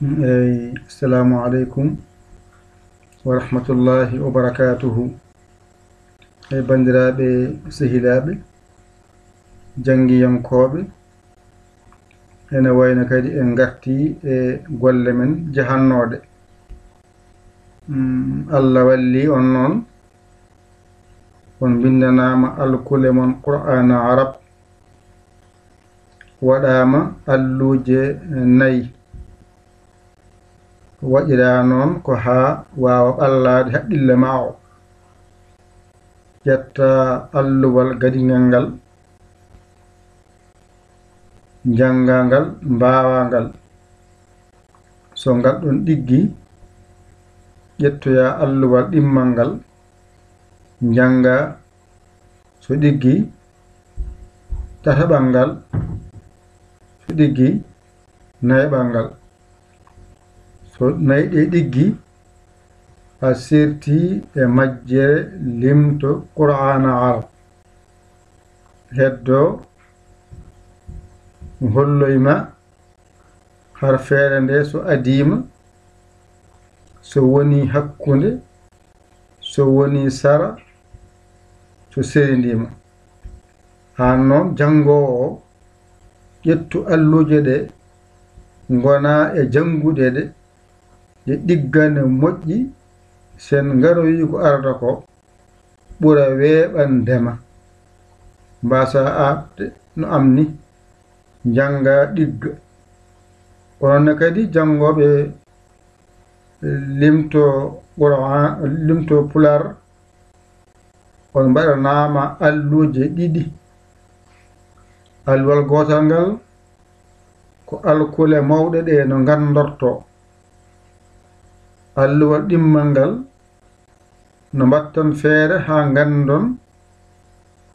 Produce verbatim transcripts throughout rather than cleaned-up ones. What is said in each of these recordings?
Eyi, assalamu aleykum wa rahmatullahi wa barakatuhu. Eyi, banndiraaɓe, sehilaaɓe, janngiyankooɓe, ene wayno kadi en ngartii e golle men jahannooɗe. Mm, Allah walli on noon, on mbinndanaama alkule mon Qur'aana Arab, waɗaama alluuje nayi. Waɗiraa noon ko haa waawa ɓallaade haqqille ma o. Ƴetta alluwal gadiŋal ngal, njanngaa ngal, mbaawaa ngal. So ngal ɗon ɗiggi, ƴettoyaa alluwal ɗimmal ngal, njanngaa. So ɗiggi, tataɓal ngal. So ɗiggi, nayaɓal ngal. So nayi ɗe ɗiggi, a serti e majjere limto Qur'aana Arab. Heddo mi holloy ma har feere nde so adiima, so woni hakkunde, so woni sara, so serendiima. Aan noon janngoowo o, ƴettu alluuje ɗe, ngona e janngude ɗe, ɗe ɗigga ne moƴƴi, sen ngaroyi ko arata ko, ɓura weeɓande ma. Mbaasa aabde no am ni, njannga ɗigga. Onon ne kadi janngooɓe limto Qur'an, limto Pulaar, on mbaɗanaama alluuje ɗiɗi. Alluwal gootal ngal ko alkule mawɗe ɗe no nganndortoo. Alluwal ɗimmal ngal no mbaɗton feere haa nganndon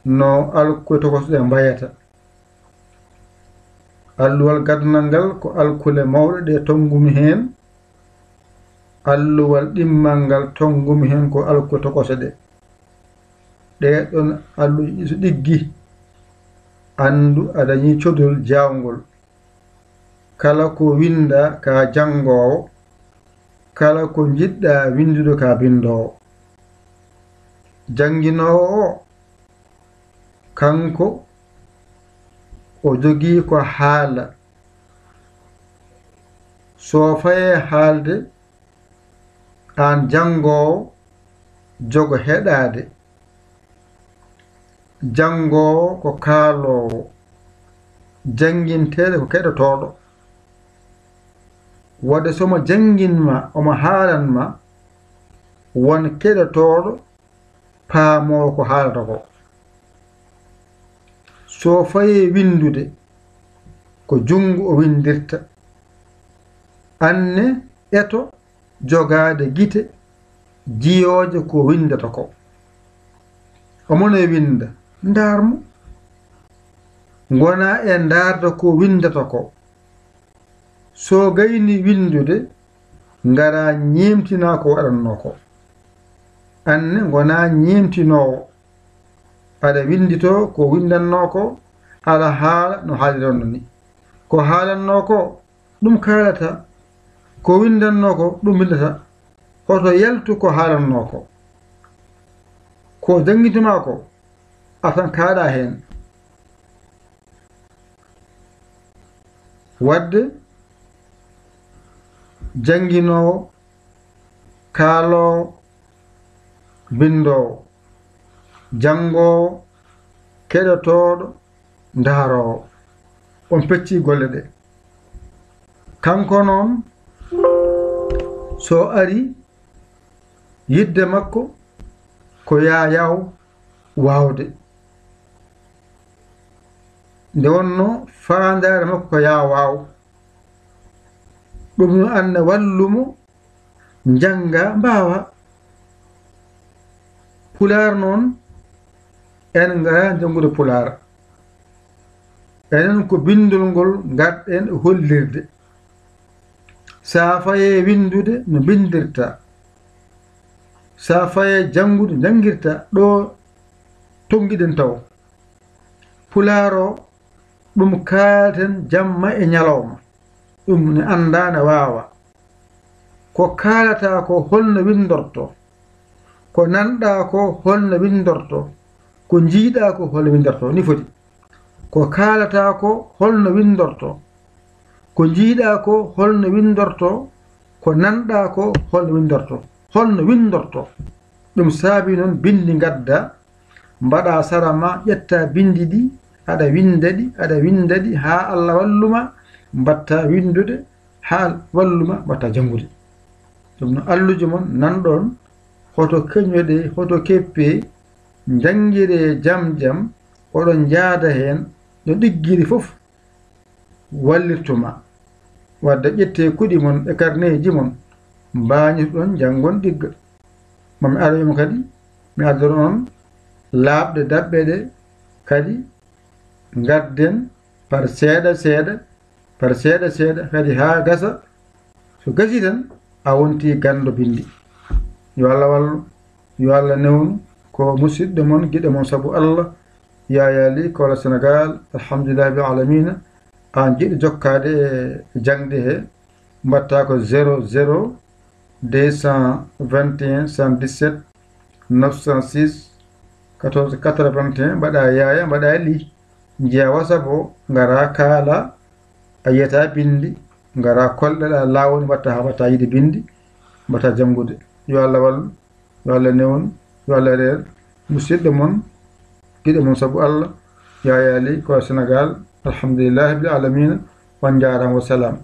no alkule tokosɗe mbayata. Alluwal gadanal ngal ko alkule mawɗe ɗe tonngumi heen. Alluwal ɗimmal ngal tonngumi heen ko alkule tokosɗe ɗe. Ɗee ɗoon alluuje ɗiɗi so ɗiggi, anndu a dañii codol jaawngol. Kala ko winndaa ka janngoowo, kala ko njiɗɗaa winndude ka binndoowo. Jannginoowo o, kanko o jogii ko haala. So fayee haalde, aan janngoowo, jogo heɗaade. Janngoowo ko kaaloowo, jannginteeɗo ko keɗotooɗo. Waɗde so mo janngin ma, omo haalan ma, won keɗotooɗo, paamoowo ko haalata ko. So fayee winndude, ko junngo o winndirta. Aan ne eto jogaade gite jiyooje ko winndata ko. Omo no winnda, ndaar mo. Ngona e ndaarde ko winndata ko. So gayni winndude, ngara ñeemtina ko waɗannoo ko. Aan ne ngona ñeemtinoowo. Aɗa winnditoo ko winndannoo ko, aɗa haala no haalirannoo ni. Ko haalannoo ko, ɗum kaalata. Ko winndannoo ko, ɗum winndata. Hoto yaltu ko haalannoo ko. Ko janngintuma ko, a tan kaaɗa heen. Waɗde jannginoowo, kaaloowo, binndoowo, janngoowo, keɗotooɗo, ndaaroowo. On pecci golle ɗe. Kanko noon, so ari, yiɗde makko ko yaa yaaw waawde. Nde wonnoo faandaare makko ko yaa waaw. Ɗum no Alla wallu mo, njannga, mbaawa. Pulaar noon, en ngaraa janngude Pulaar. Enen ko binndol ngol ngarɗen hollirde. Sa fayee winndude no mbinndirta. Sa fayee janngude njanngirta. Ɗo tonngiɗen taw. Pulaar o, ɗum kaalten jamma e ñalawma. Ɗum ne anndaa ne waawa. Ko kaalataa ko holno winndortoo? Ko nanɗaa ko holno winndortoo? Ko njiiɗaa ko holno winndortoo? Ni foti. Ko kaalataa ko holno winndortoo? Ko njiiɗaa ko holno winndortoo? Ko nanɗaa ko holno winndortoo? Holno winndortoo? Ɗum saabi noon binndi ngaddaa, mbaɗaa sara ma, ƴettaa binndi ɗi, aɗa winnda ɗi, aɗa winnda ɗi, haa Allah wallu ma, mbaɗtaa winndude, haa wallu ma, mbaɗtaa janngude. Ɗum no allujo mon nanɗon, hoto keñoɗee, hoto keppee, njanngiree jam jam, oɗon njaada heen, no ɗiggiri fof wallirtu ma. Wadde ƴettee kuɗi mon e karneeji mon, mbaañitoɗon njanngon ɗigga. Ma mi aroyma kadi, mi addoron on laaɓɗe daɓɓe ɗe kadi, ngadden par seeɗa seeɗa, par seeɗa seeɗa, kadi haa gasa. So gasii tan, a wontii ganndo binndi. Yo Allah wallu, yo Allah newnu, ko musidɗo mon, giɗo mon sabu Allah, Yaya Ly, Koola Senegaal, alhamdulillahi rabbil aalamiina. Aan jiɗɗo jokkaade e jaŋde he, mbaɗtaa ko zéro zéro deux cent vingt et un soixante-dix-sept neuf cent six quatorze quatre-vingt-un, mbaɗaa Yaya, mbaɗaa Ly. Njiyaa WhatsApp o, ngaraa kaalaa, a yiyataa binndi, ngaraa kolɗaa laawol, mbaɗtaa haa mbaɗtaa yiide binndi, mbaɗtaa janngude. Yo Allah wallu, yo Allah newnu, yo Allah reer. Musidɗo mon, giɗo mon sabu Allah, Yaya Ly, Koola Senegaal, alhamdulillahi rabbil aalamiina, on njaaraama, wa salaam.